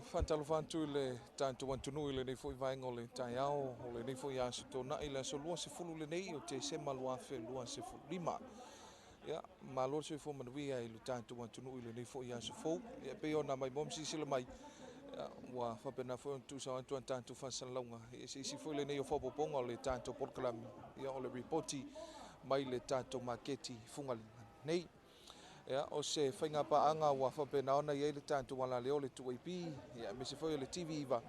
faatalofa atu i le tatou atunuu i lenei foi vaega o le taeao o lenei foi aso Toonai, le aso 20 lenei o Tesema 2025. Ia, malo le soifua manuia i le tatou atunuu i lenei foi aso fou. Ia, pei ona maimoa ma silasila mai, ia, ua faapena foi ona tuusao atu a tatou faasalalauga i se isi foi lenei o faaopoopoga o le tatou polokalame, ia, o le ripoti mai le tatou maketi Fugalei nei. Ia, o se faigapaaga ua faapena ona i ai le tatou alaleo le 2AP, ia, aemaise foi o le TV9,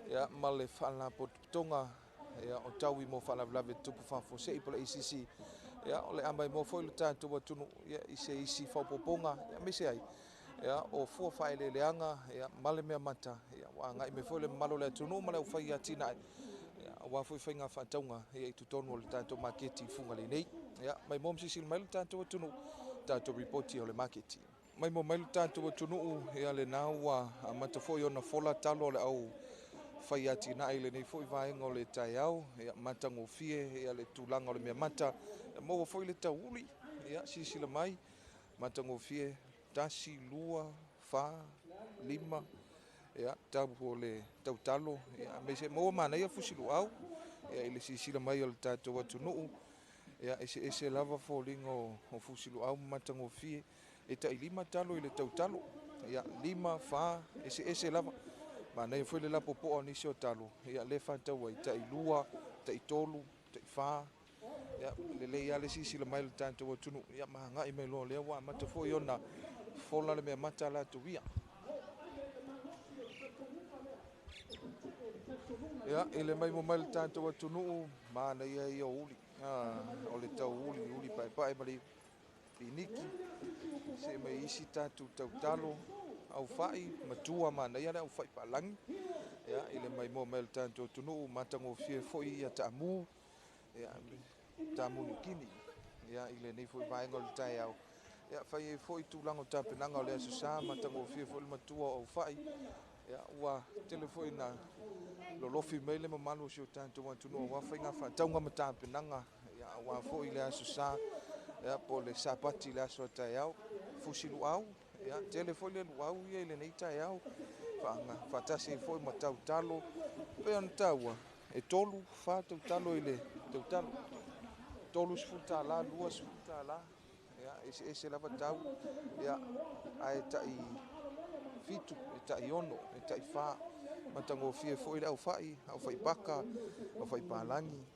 ia, ma le Faalapotopotoga, ia, o Taui mo Faalavelave Tutupu Faafuasei po o le ACC. Ia, o le a maimoa foi le tatou atunuu, ia, i se isi faaopoopoga, ia, aemaise ai, ia, o fua faaeleeleaga, ia, ma le meamata, ia, ua agai mai foi le mamalu o le atunuu ma le aufai atinae, ia, aua foi faiga faatauga, ia, i totonu o le tatou maketi i Fugalei nei. Ia, maimoa ma silasila mai le tatou atunuu, tatou ripoti o le maketi. Maimoa mai le tatou atunuu, ia, lena ua amata foi ona fola talo o le au fai atinae i lenei foi vaega o le taeao. Ia, matagofie, ia, le tulaga o le meamata, ia, maua foi le tauuli. Ia, silasila mai, matagofie, 1, 2, 4, 5, ia, tau o le tautalo, ia, aemaise maua manaia fusiluau, ia, i le silasila mai o le tatou atunuu. Ia, eseese lava foliga o fusiluau ma matagofie. E tai 5 talo i le tautalo, ia, 5, 4, eseese lava. Manaia foi le lapopoa o nisi o talo, ia, le faatau ai tai 2, tai 3, tai 4. Ia, lelei lava le silasila mai o le tatou atunuu, ia, ma agai mai loa, lea ua amata foi ona fola le meamata a latou ia. Ia, i le maimoa mai le tatou atunuu, manaia ia o uli, o le tau uli, uli paepae ma le piniki, se mai isi tatou tautalo, aufai, matua, manaia le aufai palagi. Ia, i le maimoa mai le tatou atunuu, matagofie foi ia taamu, ia, taamu niukini, ia, i lenei foi vaega o le taeao. Ia, fai ai foi tulaga o tapenaga o le Aso Sa, matagofie foi le matua o aufai. Ia, ua tele foi na lolofi mai le mamalu o si o tatou atunuu aua faiga faatauga ma tapenaga, ia, aua foi le Aso Sa, ia, po o le Sapati le aso a taeao. Fusi luau, ia, tele foi le luau ia i lenei taeao, faatasi ai foi ma tautalo, pei ona taua, e 3, 4 tautalo i le tautalo, $30, $20, ia, eseese lava tau, ia, ae tai 7, e tai 6, e tai 4, matagofie foi le aufai, aufai paka, aufai palagi,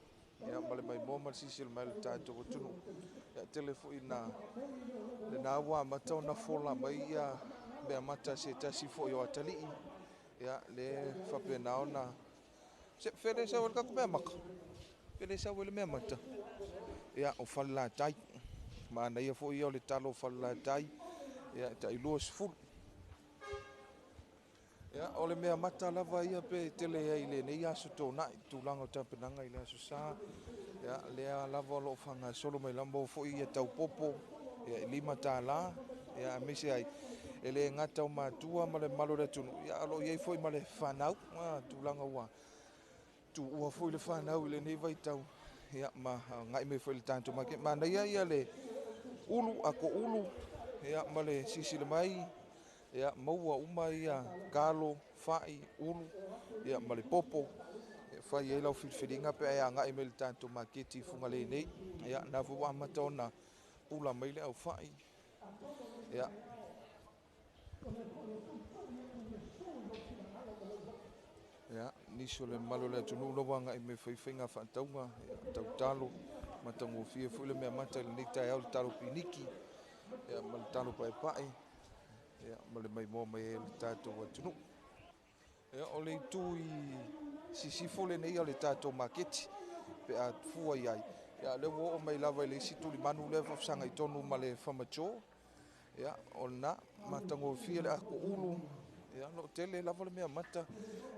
ia, ma le maimoa ma le silasila mai o le tatou atunuu. Ia, tele foi na lena ua amata ona fola mai ia meamata se tasi foi o atalii, ia, le faapena ona se fele sau le tatou meamata, fele sau le meamata, ia, o Falelatai, manaia foi ia o le talo o Falelatai, ia, tai 20. Ia, o le meamata lava ia pe tele ai i lenei aso Toonai, tulaga o tapenaga i le Aso Sa, ia, lea lava o lo o faagasolo mai lava foi ia taupopo, ia, e $5, ia, aemaise ai, e le gata o matua ma le mamalu o le atunuu, ia, o lo o i ai foi ma le fanau, tulaga ua tuua foi le fanau i lenei vaitau, ia, ma agai mai foi le tatou maketi. Manaia ia le ulu, ato ulu, ia, ma le silasila mai, ia, maua uma ia talo, fai, ulu, ia, ma le popo, e fai ai lau filifiliga pe ai agai mai le tatou maketi i Fugalei nei. Ia, na foi ua amata ona pula mai le aufai. Ia, ia, nisi o le mamalu o le atunuu la ua agai mai fai faiga faatauga, ia, tautalo, matagofie foi le meamata i lenei taeao, le talo piniki, ia, ma le talo paepae, ia, ma le maimoa mai ai le tatou atunuu. Ia, o le itu i sisifo lenei o le tatou maketi pe a fua i ai, ia, lea ua oo mai lava i le isi tulimanu lea faafesagai tonu ma le famacho. Ia, o lena, matagofie le ato ulu, ia, o lo o tele lava le meamata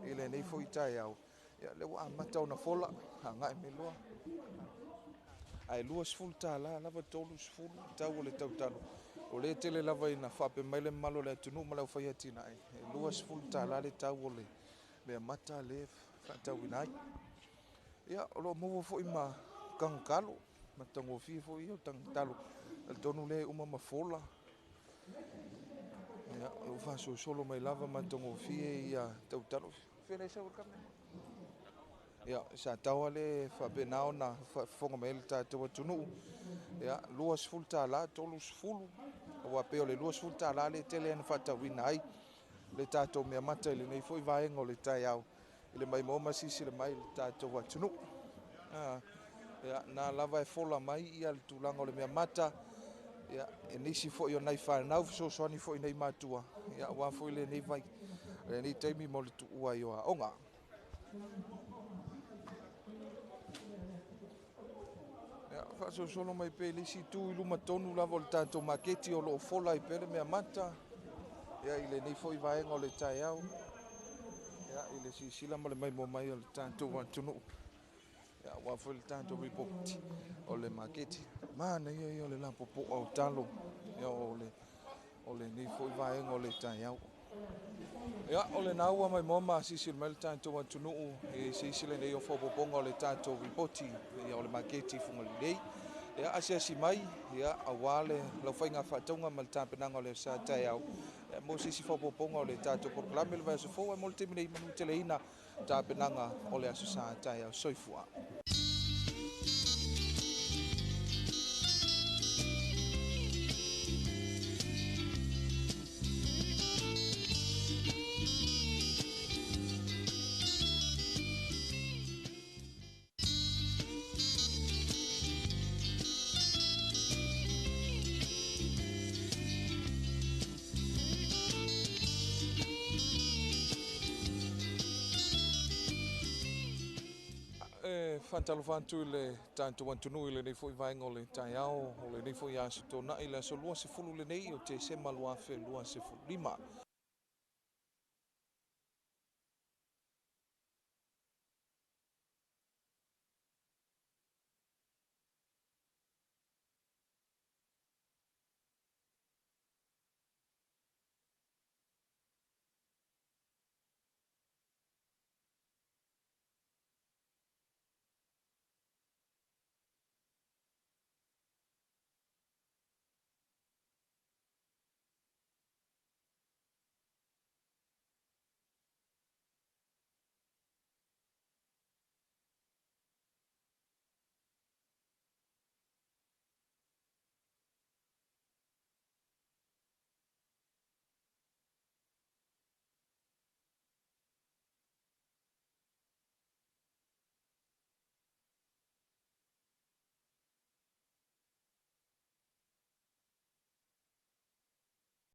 i lenei foi taeao. Ia, lea ua amata ona fola, agai mai loa. Ae $20 lava, 30 tau o le tautalo. O le tele lava ina faapea mai le mamalu o le atunuu ma le aufai atinae, e $20 le tau o le meamata le faatauina ai. Ia, o lo o maua foi ma tagatalo, matagofie foi ia o tagatalo, talitonu lea e uma ma fola. Ia, o lo o faasolosolo mai lava matagofie ia tautalo. Fea sau le kamera? Ia, sa tau le faapena ona faafofoga mai le tatou atunuu. Ia, $20, 30, aua pei o le $20 le tele na faatauina ai le tatou meamata i lenei foi vaega o le taeao i le maimoa ma silasila mai le tatou atunuu. Ia, na lava e fola mai ia le tulaga o le meamata, ia, e nisi foi o nai fanau fesoasoani foi nei matua, ia, aua foi lenei vai lenei taimi mo le tuua ai o aoga. Ia, faasolosolo mai pea i le isi itu i luma tonu lava o le tatou maketi o lo o fola ai pea le meamata, ia, i lenei foi vaega o le taeao, ia, i le silasila ma le maimoa mai o le tatou atunuu, ia, aua foi le tatou report o le maketi. Manaia ia o le lapopoa o talo, ia, o lenei foi vaega o le taeao. Ia, o lena ua maimoa ma silasila mai le tatou atunuu i se isi lenei o faaopoopoga o le tatou ripoti, ia, o le maketi i Fugalelei. Ia, asiasi mai, ia, aua le lau faiga faatauga ma le tapenaga o le aso taeao, ia, mo se isi faaopoopoga o le tatou polokalame le vaiaso fou, ae mo le taimi nei, manuteleina tapenaga o le aso sa taeao. Soifua. E faatalofa atu i le tatou atunuu i lenei foi vaega o le taeao o lenei foi aso Toonai, le aso 20 lenei o Tesema 2025.